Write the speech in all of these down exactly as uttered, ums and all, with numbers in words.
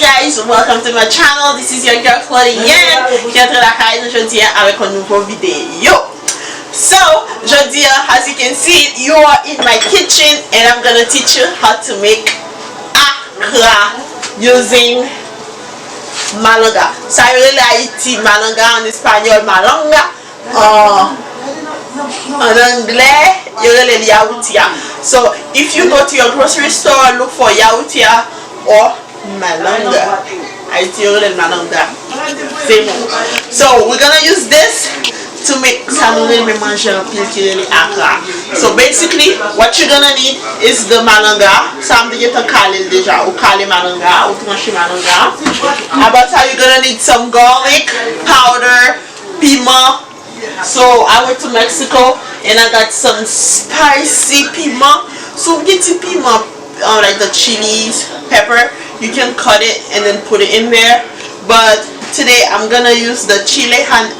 Guys, welcome to my channel. This is your girl Claudia Yan, ki antre lakay nou jodi a avèk yon nouvo videyo. So, jodi a, as you can see, you are in my kitchen and I'm gonna teach you how to make akra using malanga. Sa yo rele Ayiti malanga, an espanyòl malanga. Uh, an anglè, yo rele l yawoutya. So, if you go to your grocery store, look for yawoutya or malanga. Ayiti, yo rele l malanga. Se bon. So, we're gonna use this to make sa nou renmen manje anpil ki rele akra. So, basically, what you're gonna need is the malanga. Sa m te gentan kale l deja. Ou kale malanga, ou tranche malanga. About how you're gonna need some garlic powder, piman. So I went to Mexico and I got some spicy piman. So w gen ti piman, uh, like the chilies, pepper, you can cut it and then put it in there. But today I'm gonna use the chile han-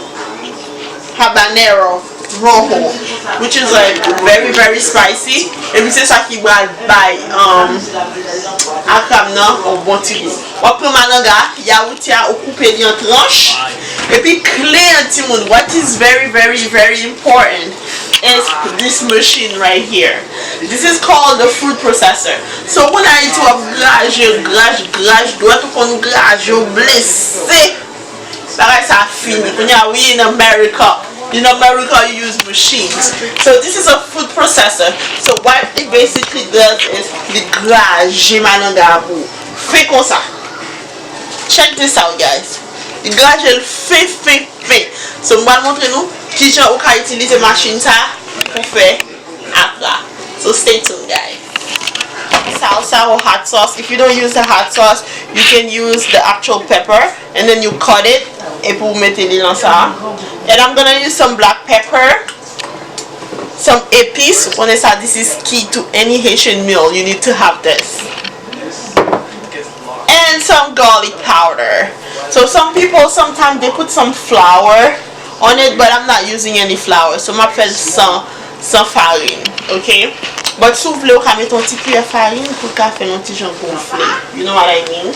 habanero rojo, which is like very, very spicy. Epi se sa ki pral bay, um, akra m nan yon bon ti gou. W ap pran malanga, yawoutya, ou koupe li an tranch. Epi kle an timoun, what is very, very, very important is this machine right here. This is called the food processor. So, moun Ayiti w ap graje, graj, graj, dwèt ou konn graje, ou blese. Bagay sa fini. Kounye a, we in America. In America, you use machines. So this is a food processor. So what it basically does is li graje malanga a pou ou. Fen konsa. Check this out, guys. Li graje l fen, fen, fen. So m pral montre nou kijan ou ka itilize machin sa pou fè akra. So stay tuned, guys. Salsa or hot sauce. If you don't use the hot sauce, you can use the actual pepper and then you cut it epi w mete li nan sa. And I'm gonna use some black pepper, some epis. Ou konnen sa, this is key to any Haitian meal. You need to have this. And some garlic powder. So some people sometimes they put some flour on it, but I'm not using any flour. So m ap fè l san, san farin, ok? But si w vle, ou ka mete yon ti kiyè farin pou l ka fè yon ti jan gonfle. You know what I mean?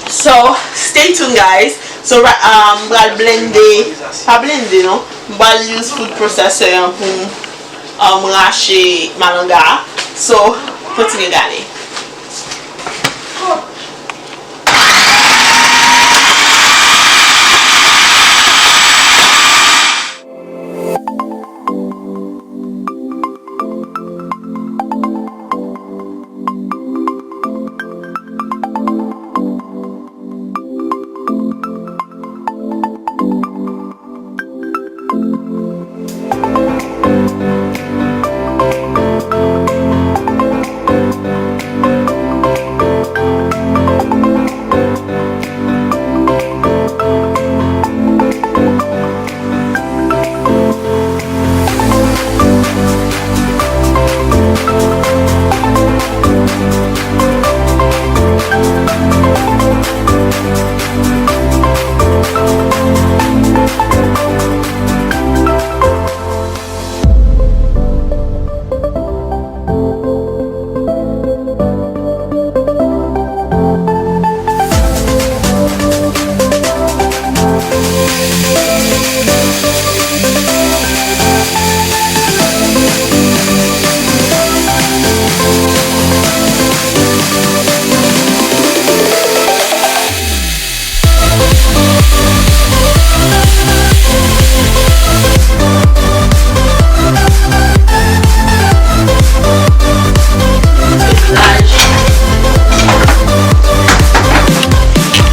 So, stay tuned, guys. So, ra- um, m pral blende, pa blende non, m pral use food processor an pou m, um, rache malanga. So, kontinye gade.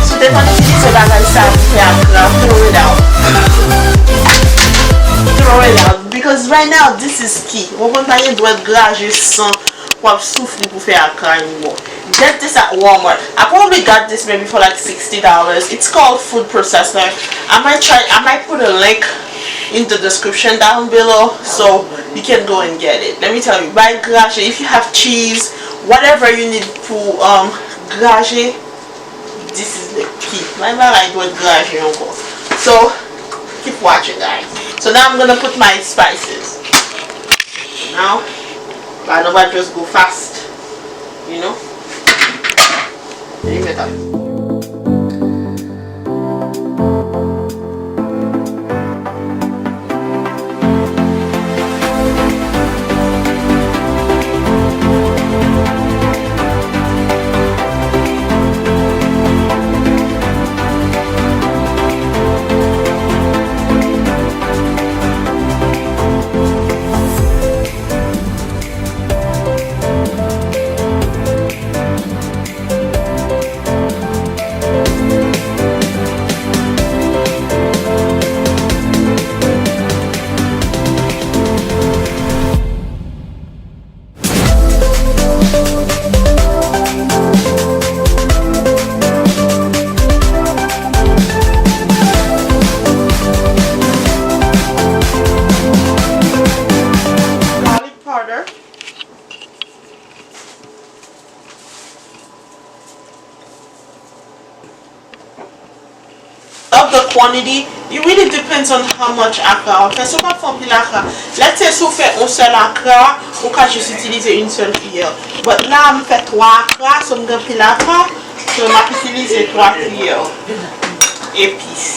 Si w te konn itilize bagay sa pou fè akra, throw it out. Throw it out. Because right now, this is key. Ou konprann, pa gen dwèt graje san w ap soufri pou fè akra anymore. Get this at Walmart. I probably got this maybe for like sixty dollars. It's called food processor. I might try, I might put a link in the description down below so you can go and get it. Let me tell you, bay graje, if you have cheese, whatever you need pou, um, graje, this is the key. Bay bagay dwèt graje ankò. So, keep watching, guys. So now I'm gonna put my spices. Now, but nobody just go fast, you know? Li mèt ap. Garlic powder. Of the quantity, it really depends on how much akra w fè. Si w pa fè anpil akra, let's say si w fè yon sèl akra, ou ka jis itilize yon sèl kiyè. But la, m fè twa akra, so m gen anpil akra, so m ap itilize twa kiyè epis.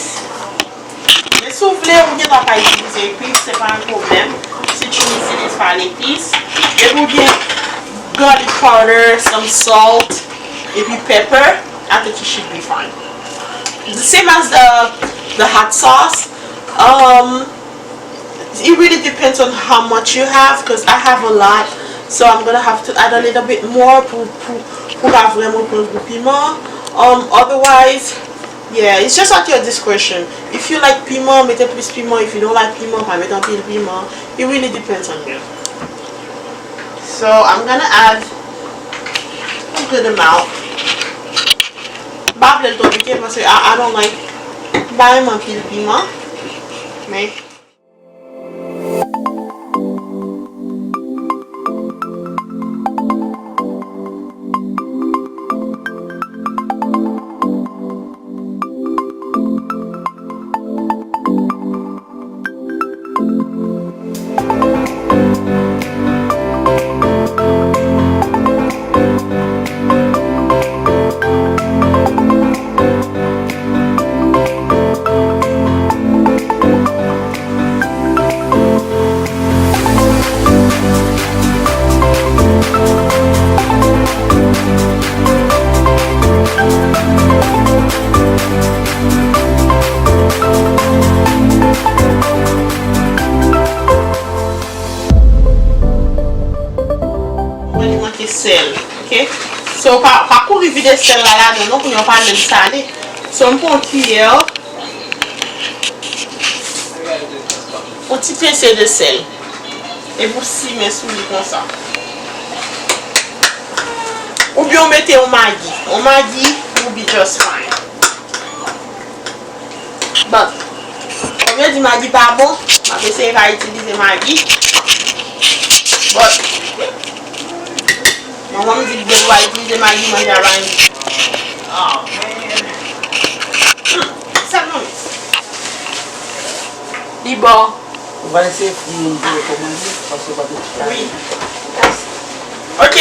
Men si w vle, ou gen dwa pa itilize epis, se pa yon pwoblèm. Si w itilize pa epis, depi w gen garlic powder, some salt, epi pepper, I think you should be fine. The same as the the hot sauce. Um, it really depends on how much you have, 'cause I have a lot, so I'm gonna have to add a little bit more pou pou pou ka vrèman pran gou piman. Um, otherwise, yeah, it's just at your discretion. If you like piman, mete plis piman. If you don't like piman, pa mete anpil piman. It really depends on you. So I'm gonna add a good amount. M pa vle l twò pike paske I, I don't like, m pa renmen anpil piman. Men Mwen li manke sèl, ok? So, pa, pa kouri vide sèl la ladan non, kounye a w pa menm sale. So, m pran yon kiyè, yon ti pense de sèl. Epi w simen sou li konsa. Oubyen w mete yon magi. Yon magi will be just fine. But, kòm yo di magi pa bon, m ap eseye pa itilize magi. But, manman m di depi w pa itilize magi, manje a pa renmen. Oh, man. Hmm, sa non. Li bon. Ou va eseye fri moun ki rekomande, paske w pa te fri. Wi. Ok.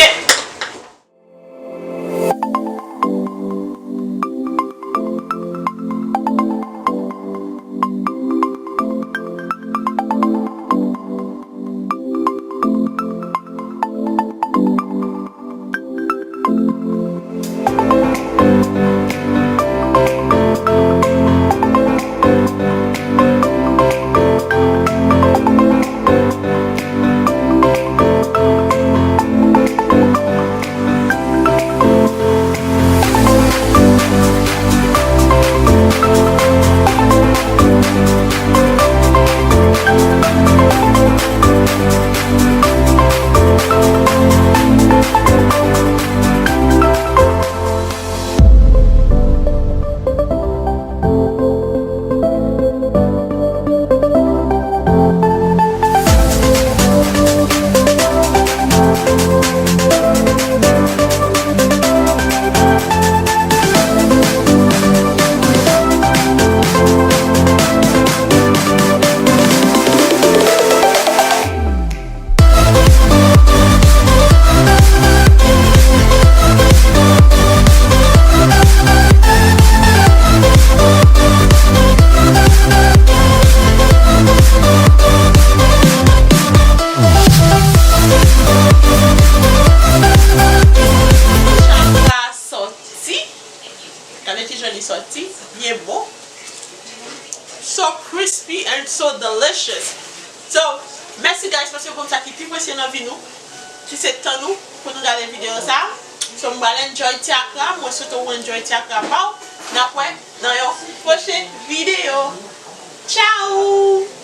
So, mèsi guys, paske w konn sa ki pi presye nan vi nou, ki se tan nou pou nou gade videyo sa. So, m pral enjoy ti akra, mwen swete w enjoy ti akra pa w. N ap wè nan yon pwochen videyo. Tchao!